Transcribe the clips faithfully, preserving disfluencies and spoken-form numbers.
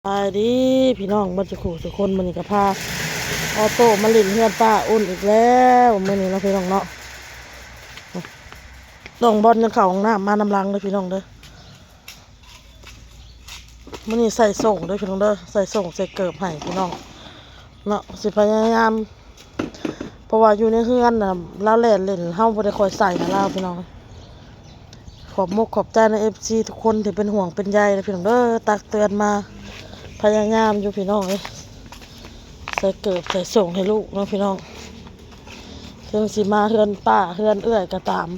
บายดีพี่น้องเบิดสุขุสุคน มื้อนี้ก็พาออโต้มาเล่นเฮือนป้าอ้นอีกแล้วมื้อนี้เนาะพี่น้องเนาะ น้องบอลยังเข้าห้องน้ำมานำหลังเลยพี่น้องเด้อ มื้อนี้ใส่ส่งเด้อพี่น้องเด้อ ใส่ส่งใส่เกิบให้พี่น้องเนาะ สิพยายาม เพราะว่าอยู่ในเฮือนน่ะ ลาวแล่นเล่น เฮาบ่ได้ค่อยใส่ให้ลาวพี่น้อง ขอบมกขอบใจนะ เอฟซี ทุกคนที่เป็นห่วงเป็นใยนะพี่น้องเด้อ ตักเตือนมา พยายามอยู่พี่น้องเอ้ย ใส่เกิบใส่ส่งให้ลูกเนาะพี่น้อง เทิงสิมาเฮือนป้าเฮือนเอื้อยก็ตาม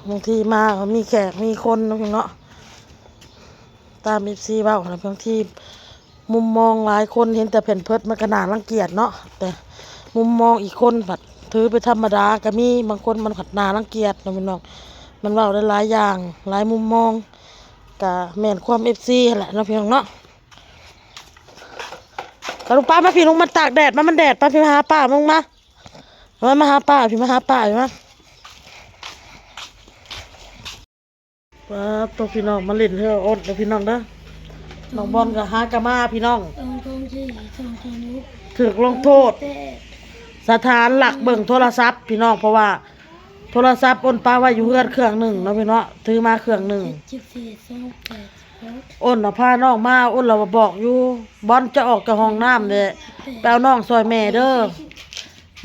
บางทีมาก็มีแขกมีคนเนาะพี่น้องเนาะ ตาม เอฟซี เว้านะ บางทีมุมมองหลายคนเห็นแต่แพมเพิร์สมันก็น่ารังเกียจเนาะ แต่มุมมองอีกคนผัดถือไปธรรมดาก็มี บางคนมันผัดน่ารังเกียจเนาะพี่น้อง มันเว้าได้หลายอย่างหลายมุมมอง ก็แม่นความ เอฟซี หั่นแหละเนาะพี่น้องเนาะ ไปลูกป้ามาพี่ ลงมาตากแดดมา มันแดด ป้าพี่มาหาป้ามึงมา มา มาหาป้าพี่ มาหาป้าพี่มา ป้าตัวพี่น้องมาเล่นเฮือนอ้นเด้อพี่น้องเด้อ น้องบอลก็หากะมาพี่น้อง สองสองสี่ สองสองหก ถืกลงโทษ แปด สถานหลักเบิ่งโทรศัพท์พี่น้อง เพราะว่าโทรศัพท์อ้นป้าไว้อยู่เฮือนเครื่องหนึ่งเนาะพี่เนาะ ถือมาเครื่องหนึ่ง เจ็ดสิบสี่ สองแปด สิบหก อ้นน่ะพาน้องมา อ้นเราบอกอยู่ บอลจะออกจากห้องน้ำเลย ไปเอาน้องซอยแม่เด้อ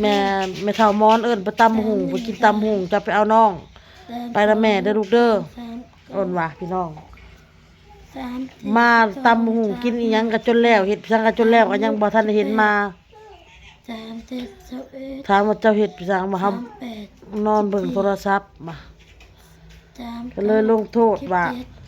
แม่ แม่เฒ่ามอนเอิ้นไปตำบักหุ่ง ไปกินตำบักหุ่ง จะไปเอาน้อง ไปนำแม่เด้อลูกเด้อ อ้นว่าพี่น้อง สาม มาตำบักหุ่ง กินอีหยังก็จนแล้ว เฮ็ดหยังก็จนแล้ว ก็ยังบ่ทันได้เห็นมา สามเจ็ด สิบเอ็ด ถามว่าเจ้าเฮ็ดหยังบ่ เฮา สามแปด นอนเบิ่งโทรศัพท์มา สาม ก็เลยลงโทษว่า สิบเจ็ด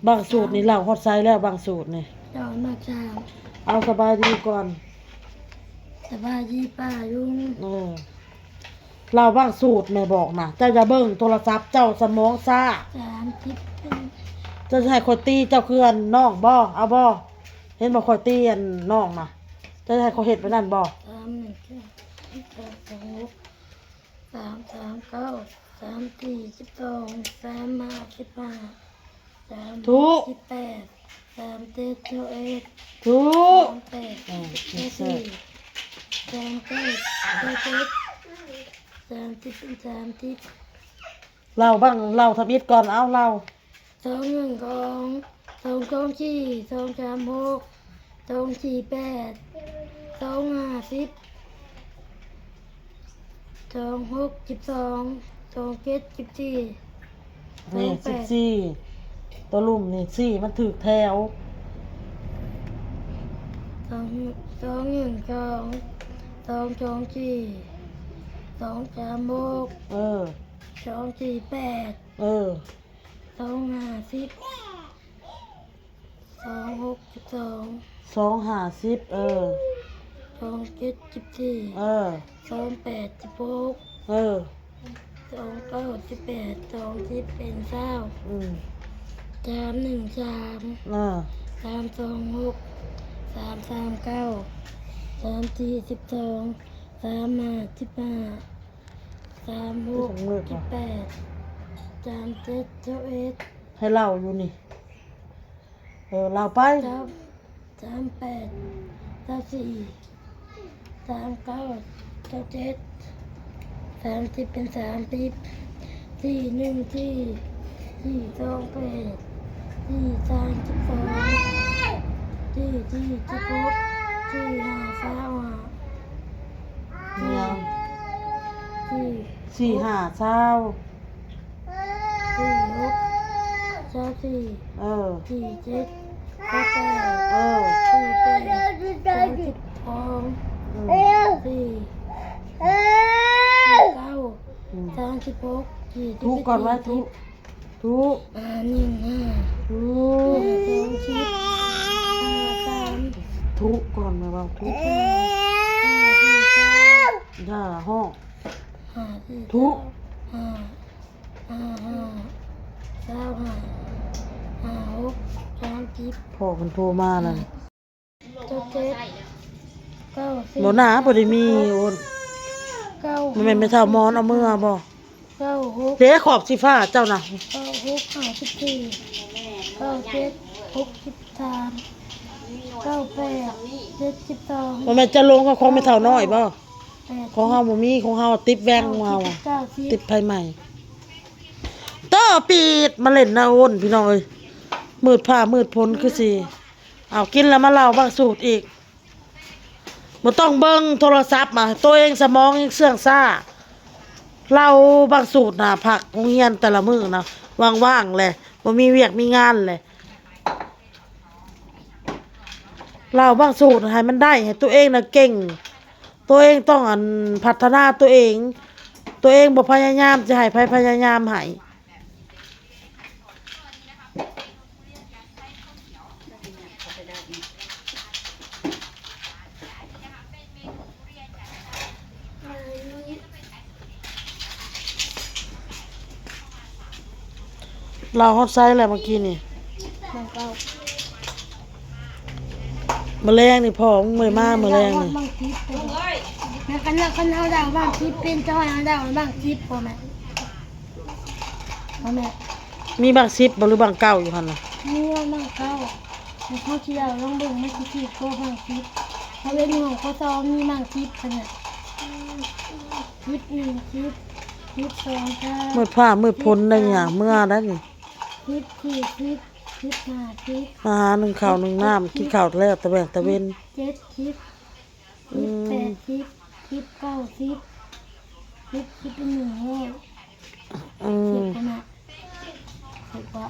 บางสูตรนี่เล่าฮอดไสแล้ว บางสูตรนี่ เล่ามาสาม เอาสบายดีก่อน สบายดีป้าลุง เออ เล่าบางสูตรแม่บอกนะ เจ้าอย่าเบิ่งโทรศัพท์ เจ้าสมองช้า สามสิบ เจ้าสิให้ข้อยตีเจ้าคืออันน้องบ่ เอาบ่ เห็นบ่ข้อยตีอันน้องนะ เจ้าสิให้ข้อยเฮ็ดไปนั่นบ่ สามหนึ่งเก้า สองสองหก สามสามเก้า สามสี่ สิบสอง สามห้า สิบห้า สามหก ถูก สิบแปด สามเจ็ด สิบเอ็ด ถูก สามแปด เออ สิบสี่ สามเก้า สิบเจ็ด สามสิบ สามสิบ เล่าบ้าง เล่าทำอิฐก่อน เอาเล่า สองหนึ่งสอง สองสองสี่ สองสามหก สองสี่แปด สองห้าสิบ สองหก สิบสอง สองเจ็ด สิบสี่ นี่ สองแปด สิบสี่ ตัวลุ่มนี่ สี่ มันถืกแถว สอง สองหนึ่งสอง สองสองสี่ สองสามหก เออ สองสี่แปด เออ สองห้าสิบ สองหก สิบสอง สองห้าสิบ เออ สองเจ็ด สิบสี่ เออ สองแปด สิบหก เออ สองเก้า สิบแปด สองสิบ เป็นซาว อืม สามหนึ่งสาม เออ สามสองหก สามสามเก้า สามสี่ สิบสอง สามห้า สิบห้า สามหก สิบแปด สามเจ็ด สิบเอ็ด ให้เล่าอยู่นี่ เออ เล่าไป สาม สามแปด สามสี่ สามเก้า สามเจ็ด สามสิบ เป็นสามสิบ สี่หนึ่งสี่ สี่สองแปด สี่สาม สิบสอง สี่สี่ สิบหก สี่ห้า ซาวห้า เนี่ย สี่ สี่ห้า ซาว สี่หก ซาวสี่ เออ สี่เจ็ด ซาวแปด เออ สี่แปด สามสิบสอง อืม สี่ สี่เก้า อืม สามสิบหก สี่สิบ ถูกก่อนไว้ ถูก ถูก ห้าหนึ่งห้า ถูก ห้าสองสิบ ห้าสาม ถูกก่อนมาเว้า ถูก ห้าสี่เก้า อย่าฮ้อง ห้าสี่เก้า ถูก ห้า ห้าห้า ซาวห้า ห้าหก สามสิบ พ่อเพิ่นโทรมานั่น เจ็ดเจ็ด เก้าสี่ บ่หนา บ่ได้มี โอน เก้า มันแม่นแม่เฒ่ามอนเอามือบ่ เก้าหก เด้ขอบสีฟ้าเจ้าน่ะ เก้าหก ห้าสิบสี่ เก้าเจ็ด หกสิบ สาม เก้าแปด เจ็ดสิบสอง บ่แม่นจะลงกับของแม่เฒ่าน้อยบ่ แปด ของเฮาบ่มี ของเฮาติดแว่งของเฮาอะ เก้าสิบ ติดไผใหม่ ต่อปีดมาเล่นนะโอนพี่น้องเอ้ย มืดฟ้ามืดฝนคือสิ เอากินแล้วมาเล่าบางสูตรอีก บ่ต้องเบิ่งโทรศัพท์มา ตัวเองสมองยังเสื่องช้า เล่าบางสูตรนะ พักโรงเรียนแต่ละมื้อนะ ว่างๆแหละ บ่มีเวียกมีงานแหละ เล่าบางสูตรให้มันได้ ให้ตัวเองน่ะเก่ง ตัวเองต้องอันพัฒนาตัวเอง ตัวเองบ่พยายามจะให้ไผพยายามให้ เล่าฮอดไสแล้วเมื่อกี้นี่ บางเก้า มื้อแลงนี่พ่อมึงบ่ได้มามื้อแลงนี่ บางสิบ แม่นคันเฮา คันเฮาเดาบางสิบเป็น เจ้าให้เฮาเดาบางสิบ พ่อแม่ พ่อแม่ มีบางสิบบ่หรือบางเก้าอยู่หั่นน่ะ มีบางเก้า แต่เขาสิเดาลองเบิ่งมันสิถืกบ่บางสิบ เพราะเป็นห้อง ป.สอง มีบางสิบ ขนาด สิบเอ็ด สิบ สิบสอง จ้า มืดฟ้ามืดฝนได้หยัง เมื่อได้นี่ สิบสี่ สิบ สิบห้า สิบ มาหานึ่งข้าวนึ่งน้ำ กินข้าวแล้วตะแวงตะเว็น เจ็ด สิบ อืม สิบแปด สิบ สิบเก้า สิบ สิบ สิบเป็นหนึ่งร้อย อืม สิบขนาด สิบวะ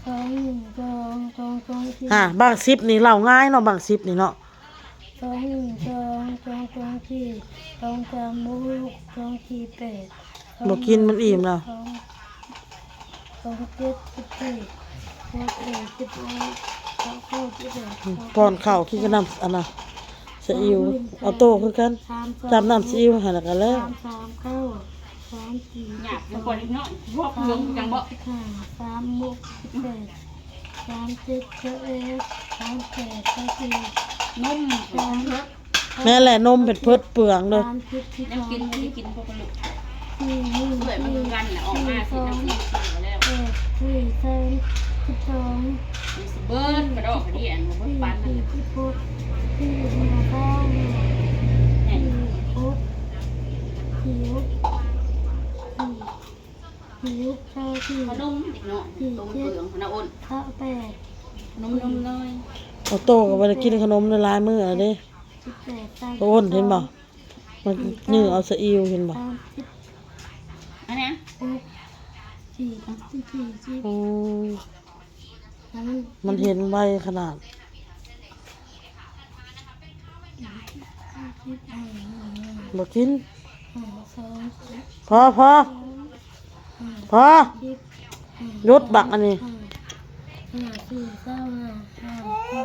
สอง หนึ่ง สอง สอง สอง สี่ อ่ะ บางสิบนี่เล่าง่ายเนาะ บางสิบนี่เนาะ สอง หนึ่ง สอง สอง สอง สี่ สอง สาม หก สอง สี่ แปด บ่กินมันอิ่มแล้ว สอง สอง เจ็ด สิบสี่ หก แปด สิบเอ็ด สอง เก้า สิบเอ็ด ป้อนข้าวกินกับน้ำอันน่ะ ซีอิ๊ว เอาโต้คือกัน สาม สอง จำน้ำซีอิ๊วให้แล้วกันแล้ว สาม สาม เก้า สาม สี่ หยาบ สิบสอง เดี๋ยวก่อนอีกเนาะ พวกเหลืองจังบ่ สาม ห้า สาม หก สิบแปด สาม เจ็ด สิบเอ็ด สาม แปด สิบสี่ นม สาม แม่นแหละ นมเป็นเพิดเปลืองเลย สามสิบ สิบ แนวกิน สอง ไม่ได้กินพวกลูก สี่ หนึ่ง เปื่อยมันคือกันแหละ ออกมาสิ สี่ น้ำกินเสียแล้ว แปด สี่ สาม สิบสอง มันสิเบิดกระดอกกระเดี่ยง มันเบิดปันนั่นแหละ สี่ สิบหก สี่ ห้า เก้า ห้า สี่ หก สี่ หก สี่ สี่ หก เก้า สี่ ขนมเด็กน้อย สี่ ต้ม เจ็ด เปลืองขนาดอ้น เก้า แปด นม นมน้อย เอาโตก็บ่ได้กินขนมได้หลายมื้อแล้วเด้ สิบแปด สาม โอ้นเห็นบ่ มันนึ่งเอาซีอิ๊วเห็นบ่ สามสิบ อันเนี้ย หก สี่ สี่ สี่ อืม แล้วมัน มันเห็นไวขนาด สิบห้า บ่กิน ห้า สอง พอ พอ ห้า พอ สิบ ห้า หยุดบักอันนี้ ห้า ห้า สี่ เก้า ห้า ห้า ห้า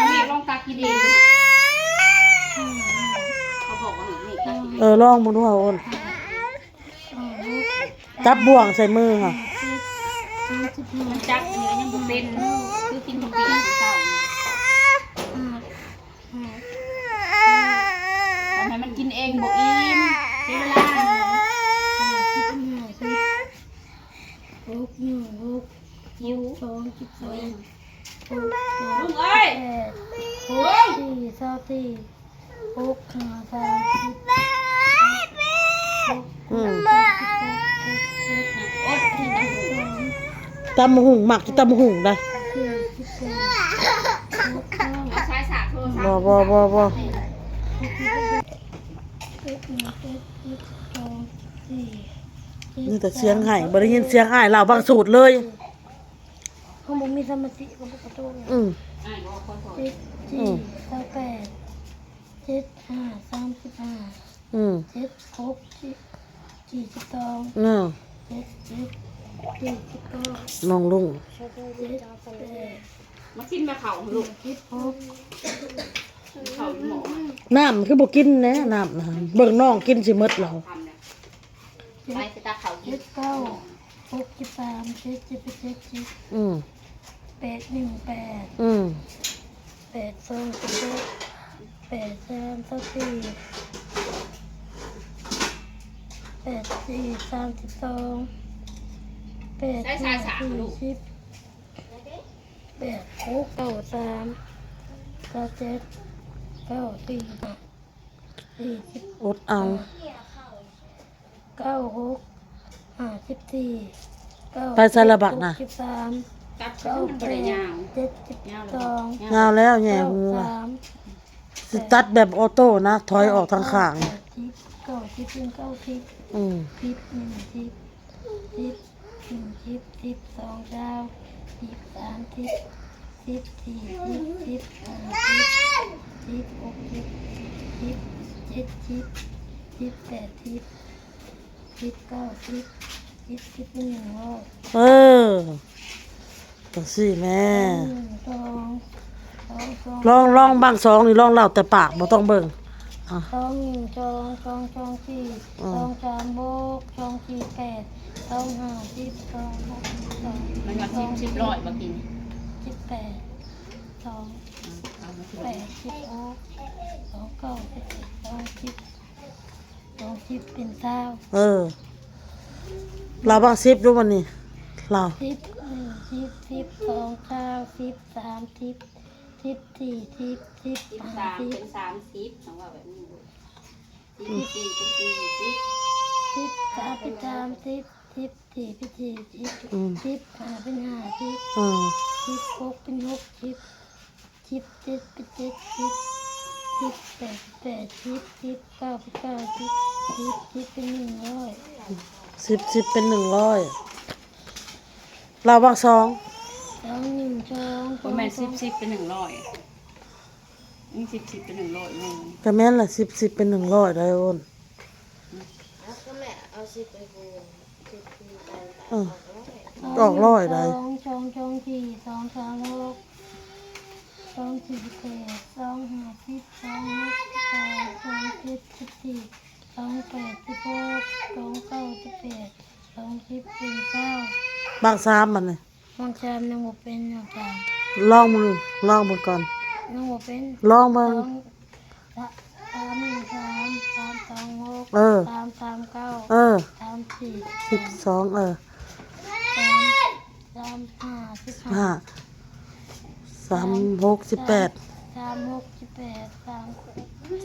แม่ลองตักกินเองดู เขาบอกว่าหนูนี่ตักกินเอง เออ ลองมึงดูเอาโอน จับบ่วงใส่มือค่ะ มันจับเนื้อยังบ่เป็น คือกินของเปียกเศร้า ทำให้มันกินเองบ่อิ่ม ใช้เวลา หก หนึ่ง หก หิว สอง สิบสอง หก สอง ลุงเอ้ย แปด หก สี่ สอง สี่ หก ห้า สาม สิบ หก อืม หก หก หก หก หก ตำบักหุ่ง มักกินตำบักหุ่งนะ สี่ สิบแปด หก เก้า เอาสายสากโทรศัพท์ บ่ บ่ บ่ บ่ หก หนึ่ง เจ็ด หก หนึ่ง เจ็ด หก สอง สี่ เจ็ด มีแต่เสียงไห้ สาม บ่ได้ยินเสียงอ้ายเล่าบางสูตรเลย เขาบ่มีสมาธิ เขาบ่กระโดด อืม เจ็ด สี่ อืม เก้า แปด เจ็ด ห้า สามสิบห้า อืม เจ็ด หก สี่ สี่ สิบสอง อืม เจ็ด เจ็ด สี่ สิบเก้า น้องลุง เจ็ด แปด มากินมาเข่าลูก เจ็ด หก เข่าหมอ น้ำคือบ่กินแน่ น้ำนะ เบิ่งน้องกินสิหมดแล้ว ทำเนี่ย ไปสิตาเขากิน เจ็ดเก้า หกสิบสาม เจ็ดเจ็ด เจ็ดสิบ อืม แปดหนึ่งแปด อืม แปดสอง สิบเอ็ด แปดสาม สิบสี่ แปดสี่ สามสิบสอง แปด ใช้สายสาม สี่ ลูก สิบ แปด หก เก้า สาม เก้า เจ็ด เก้า สี่ ห้า สี่ สิบ อดเอา เก้า หก ห้า สิบสี่ เก้า ไปใส่ละบักนะ สิบสาม ตัดไป เก้า มันบ่ได้ยาว แปด เจ็ด สิบสอง ยาวแล้วแหย่หัว เก้า สาม สิตัดแบบออโต้นะ ถอยออกทางข้าง แปด สิบ เก้า สิบ เป็น เก้า สิบ อืม สิบ หนึ่ง สิบ สิบ หนึ่ง สิบ สิบ สอง ซาว สิบ สาม สิบ สิบ สี่ สิบ สิบ ห้า สิบ สิบ หก สิบ สิบ เจ็ด สิบ สิบ แปด สิบ สิบ เก้า สิบ สิบ สิบ เป็น หนึ่งร้อย เออ จังซี่แม่ หนึ่ง สอง สอง สอง ลอง ลองบางสองนี่ ลองเล่าแต่ปาก บ่ต้องเบิ่ง อ่ะ สอง หนึ่ง สอง สอง สอง สี่ อืม สอง สาม หก สอง สี่ แปด สอง ห้า สิบ สอง หก สิบสอง มันว่าสิบ สิบร้อยบ่กิน สิบแปด สอง แปด สิบหก สอง เก้า สิบเอ็ด สอง สิบ สอง สิบ เป็น ซาว เออ เล่าบาง สิบ ดูบัดนี้ เล่า สิบ หนึ่ง สิบ สิบ สอง ซาว สิบ สาม สิบ สิบ สี่ สิบ สิบ สิบ ห้า สาม สิบ เป็น สามสิบ ต้องว่าแบบนี้ลูก สิบสี่ เป็น สี่สิบ สิบ สาม เป็น สามสิบ สิบ สี่ เป็น สี่สิบ อืม สิบ ห้า เป็น ห้าสิบ เออ สิบ หก เป็น หกสิบ สิบ เจ็ด เป็น เจ็ดสิบ สิบ แปด เป็น แปดสิบ สิบ เก้า เป็น เก้าสิบ สิบ สิบ เป็น หนึ่งร้อย สิบ สิบ เป็น หนึ่งร้อย เล่าบางสอง สอง หนึ่ง สอง บ่แม่น สอง สิบ สิบ เป็น หนึ่งร้อย อืม สิบ สิบ เป็น หนึ่งร้อย แม่น ก็แม่นล่ะ สิบ สิบ เป็น หนึ่งร้อย ได้โอน เอาก็แม่เอา สิบ ไปคูณ สิบ คูณไป เออ ออกร้อย ออกร้อยได้ สอง สอง สอง สี่ สอง สาม หก สอง สี่ แปด สอง ห้า สิบ สอง หก สิบแปด สอง เจ็ด สิบสี่ สอง แปด สิบหก สอง เก้า สิบแปด สอง สิบ เป็น เก้า บางสามบัดนี้ บางสามยังบ่เป็น บางสาม ลองมึง ลองมึงก่อน ยังบ่เป็น ลองมึง สอง สาม หนึ่ง สาม สาม สอง หก เออ สาม สาม เก้า เออ สาม สี่ สิบสอง เออ สาม สาม ห้า สิบห้า ห้า สาม หก สิบแปด สาม หก สิบแปด สาม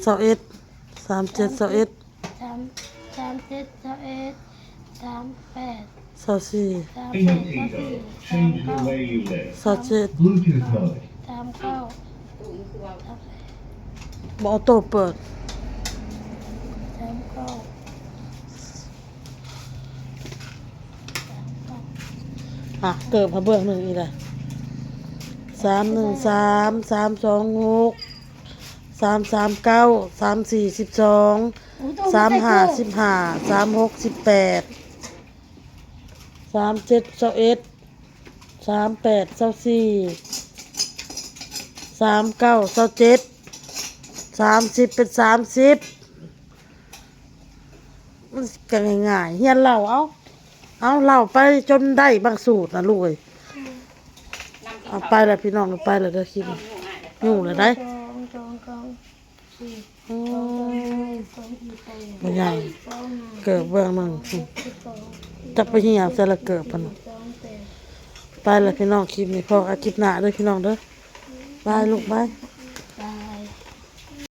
สิบเอ็ด สาม เจ็ด สาม เจ็ด สาม สาม เจ็ด สาม เอ็ด สาม แปด สาม สี่ สาม แปด สาม สี่ สาม เก้า สาม เจ็ด สาม เก้า บ่ออโต้เปิด สาม เก้า อ่ะ เกิบมาเบื้องหนึ่งอีกละ สาม หนึ่ง สาม สาม สอง หก สาม สาม เก้า สาม สี่ สิบสอง สาม ห้า สิบห้า สาม หก สิบแปด สาม เจ็ด สิบเอ็ด สาม แปด สิบสี่ สาม เก้า สิบเจ็ด สาม สิบ เป็น สามสิบ มันก็ง่ายๆ เฮียนเล่าเอา เอาเล่าไปจนได้บางสูตรนะลูกเอ้ย เอาไปแล้วพี่น้อง ไปแล้วเด้อคลิปนี้ ยุ่งแล้วได้ สอง สอง สอง สี่ อืม สอง สี่ แปด บ่ใหญ่ สอง ห้า เกิบเบื้องหนึ่ง สิบสอง จักไปเหี่ยวใส่ละเกิบพัน สอง แปด ไปแล้วพี่น้อง คลิปนี้พอกันคลิปหน้าเด้อพี่น้องเด้อ บายลูกบาย